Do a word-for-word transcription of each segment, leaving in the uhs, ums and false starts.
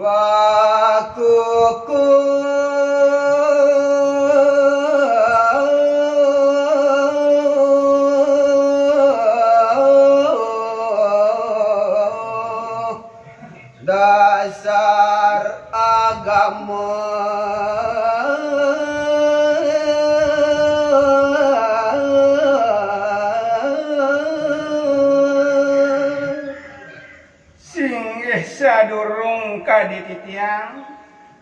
Pakuku dasar agama. Singgih sadurung kadi titiang,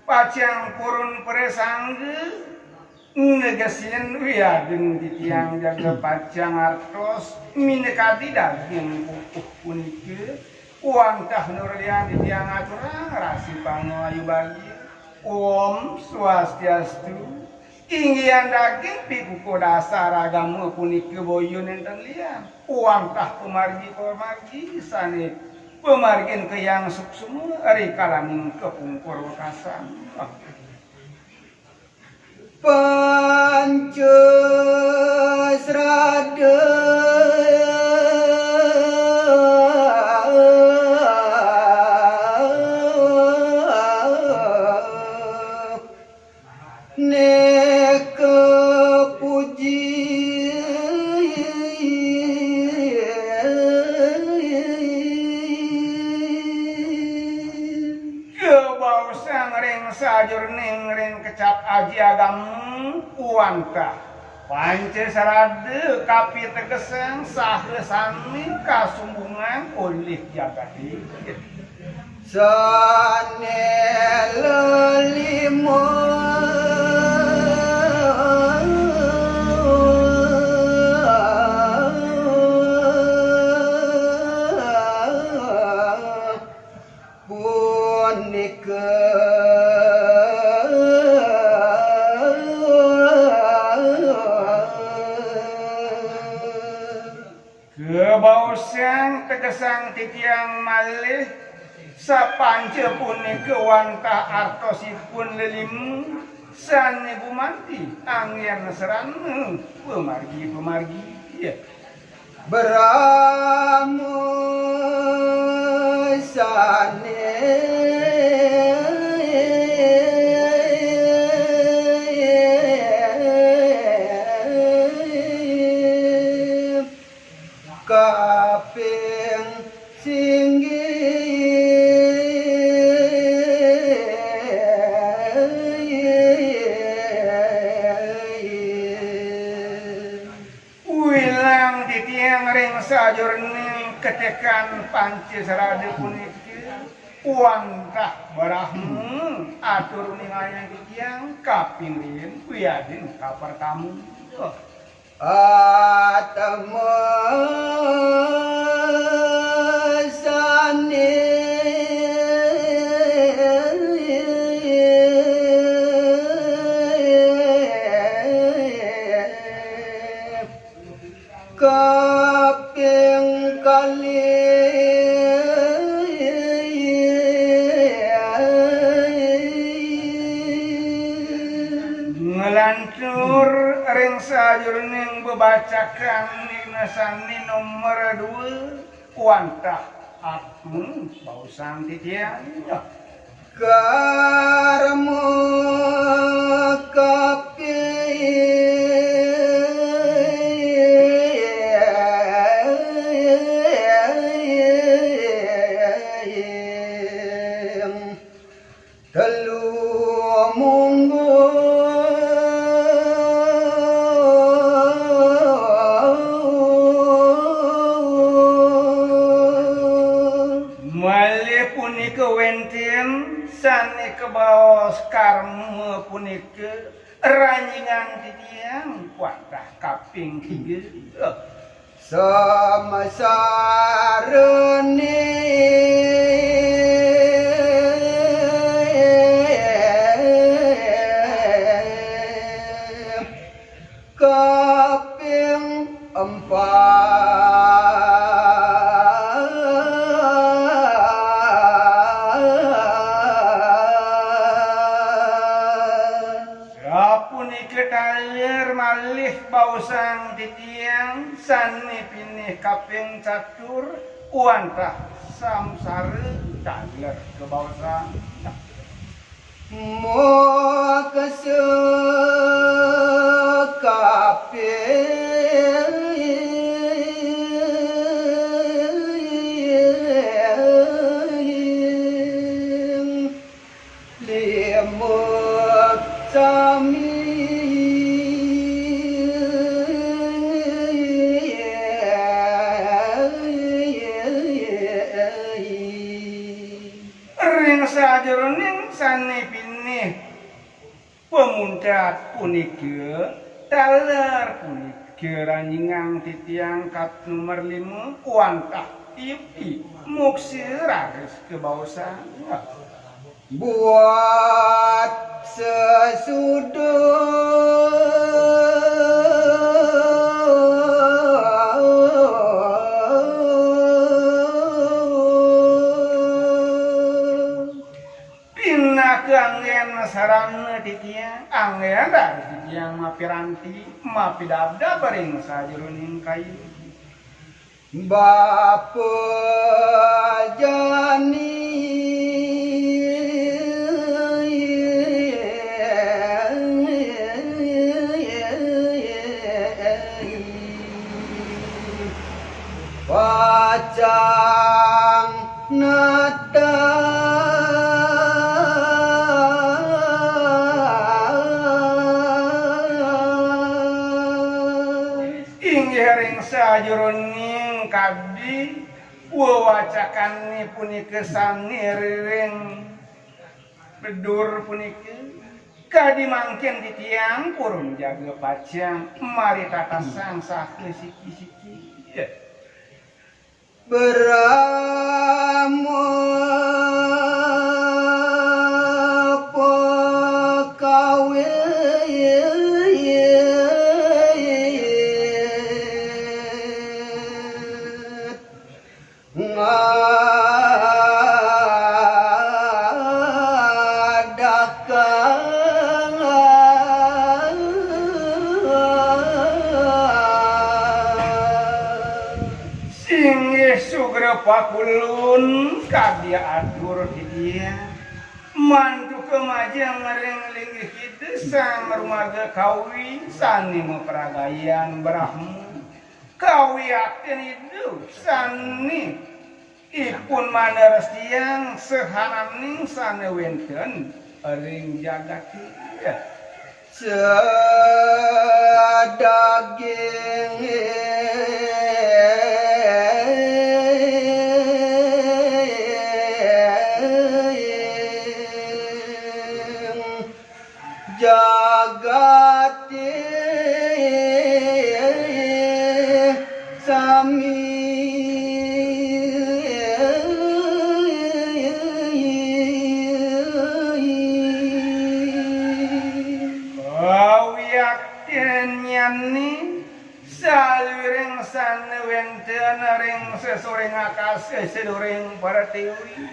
pacang purun prasangga, negesin wiadin titiang jaga pacang artos minakadi daging pupuh punika, wantah nurlian titiang aturang rasa pangayu bagia. Om Swastiastu. Inggihan daging pikuku dasar agama punika boya nenten lian. Wantah pamargi-pamargi sane pamargin kayang suksma rikalaning kapungkur wekasan. Panca srada. Neka puji. Kabaosang ring sajroning ring kecap aji agama wantah panca srada kapitegesang saha sami kasumbungang olih jagaté. Sane lelima. Punika. Kabaosang tegesang titiang malih, sapanca punika wantah artosipun lelima sane gumanti anggen sarana pamargi-pamargi. Brahma sane. Kaping singgih. Wilang titiang ring sajroning ketekan panca srada punika, wantah Brahma atur uningayang titiang kaping riin wiadin kapertama. Atma sane. Kaping kalih. Nglantur ring sajroning bebacakan ring sane nomor dua, wantah atma baosang titiang. Karma kaping telu munggu. Malih punika wenten sane kabaos karma punika ranjingang titiang wantah kaping tiga. Samasarane. Kaping empat. Sapunika taler malih baosang titiang sane pinih kaping catur wantah samsara taler kabaosan. Moksa kaping lima sami. Ring sajeroning sane pinih pamuntat punika, taler punika ranjingang titiang kat nomor lima, wantah tipi moksa raris kabaosan. Buat sesudah pinaka anggen sarana titiang, anggen raris titiang mapiranti, mapidabdab ring sajeroning kayu. Bapa jani pacang nata. Inggih ring sajeroning kadi wewacakane punika sane ring bedur punika, kadi mangkin titiang purun jaga pacang maritatasang saha siki-siki. Brahma pakawit ngadakang. Singgih sugra pakulun kadi atur titiang, mantuka majeng ring linggih Ida Sang Rumaga Kawi sane mapragayan Brahma, kawiaktin Ida sane ipun mandarestiang sahananing sane wenten ring jagate. Sadaging jagate sami. Kawiaktinnyané saluiring sané wénten ring sesoring akasa, seluring pertiwi,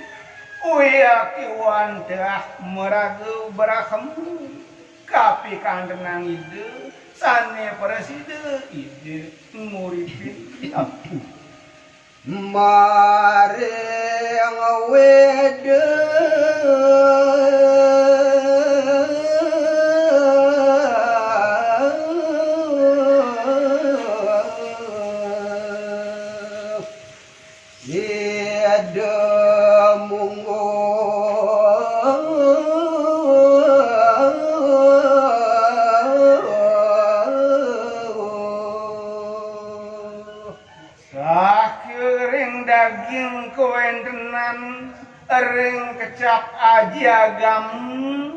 wiakti wantah maraga Brahma. Kapikantenang Ida sané prasida Ida nguripin. Maring Wéda. Ida mungguh. Sakiring daging kawéntenan ring kecap aji agama.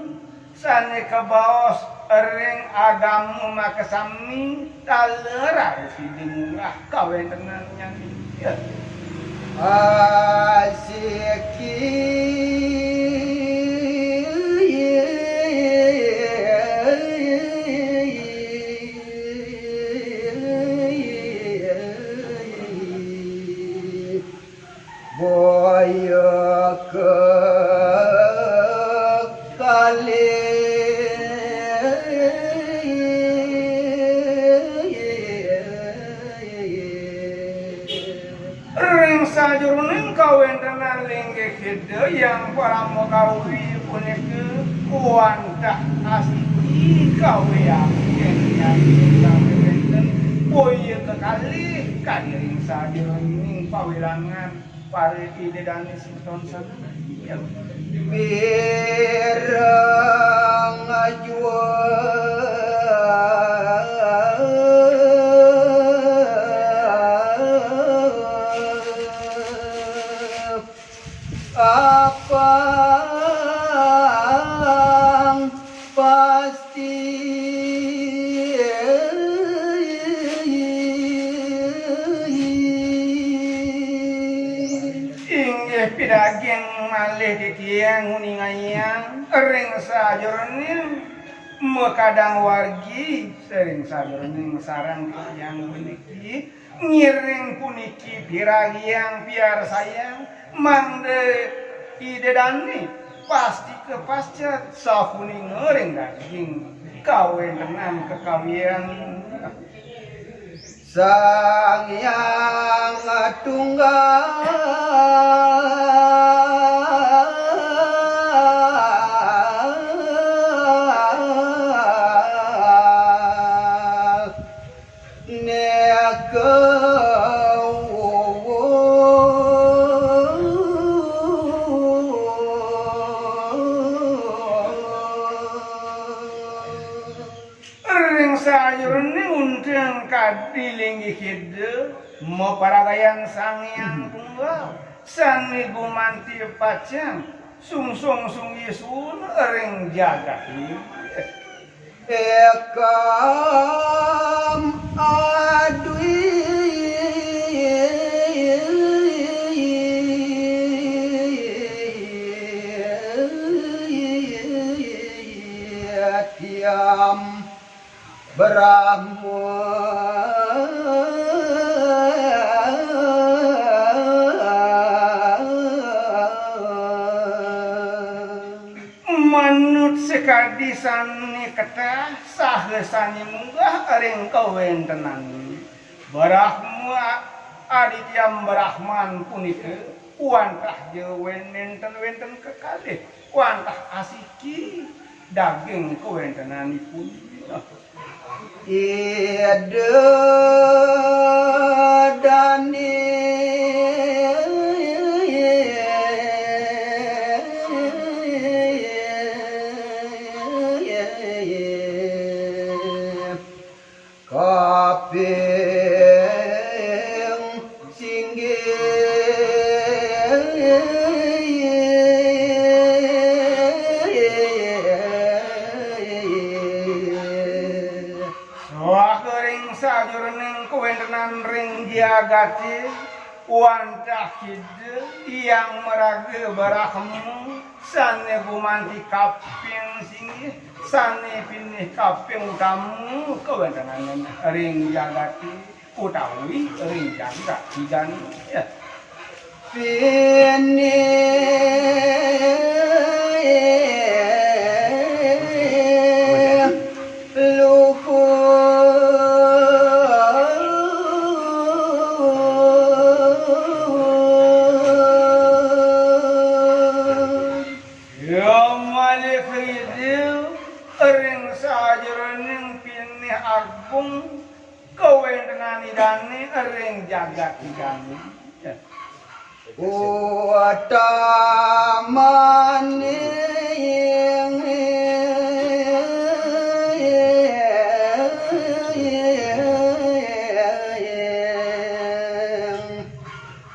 Sané kabaos ring agama makasami, taler raris Ida munggah kawéntenannyané. Asiki. Boya kekalih. Ring Sajeroning kawéntenan linggih Ida Hyang Parama Kawi punika wantah asiki kawéyanten ingkang wénten, boya kekalih kadi ring sajeroning pawilangan para Ida Dané semeton sadaya. Pirang jua apang pasti. Inggih pidaging malih titiang nguningayang ring sajeroning makadang wargi, ring sajeroning sareng titiang puniki, ngiring puniki piragiang piarsayang mangda Ida Dané pasti kapascet sapunika ring daging kawéntenan kekawian Sang Hyang Tunggal. Neka ring sajeroning untung kadi linggih Ida maparagayan Sang Hyang Tunggal sané gumanti pacang sungsung sunggisun ring jagat iki. Ekam Adwityam Brahma. Manut sakadi sané ketah saha sané munggah ring kawéntenan Brahma, Adityam Brahman punika wantah ja wén-, nénten wénten kekalih, wantah asiki daging kawéntenanipun. Ida Dané kaping singgih. Saha ring sajeroning kawéntenan ring jagaté, wantah Ida Hyang maraga Brahma sané gumanti kaping singgih, sané pinih kaping utama kawéntenan ring jagaté utawi ring jagat Ida Dané. Pinih luhur. Ya malih Ida ring sajeroning pinih agung kawéntenan Ida Dané ring jagat Ida Dané. Utamaning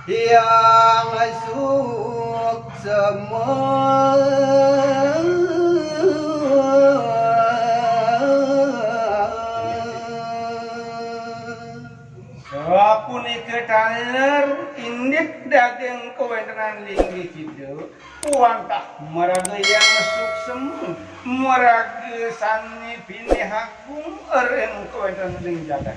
Hyang Suksma. Sapunika taler indik daging kawéntenan linggih Ida, wantah maraga Hyang Suksma, maraga sané pinih agung ring kawéntenan ring jagat.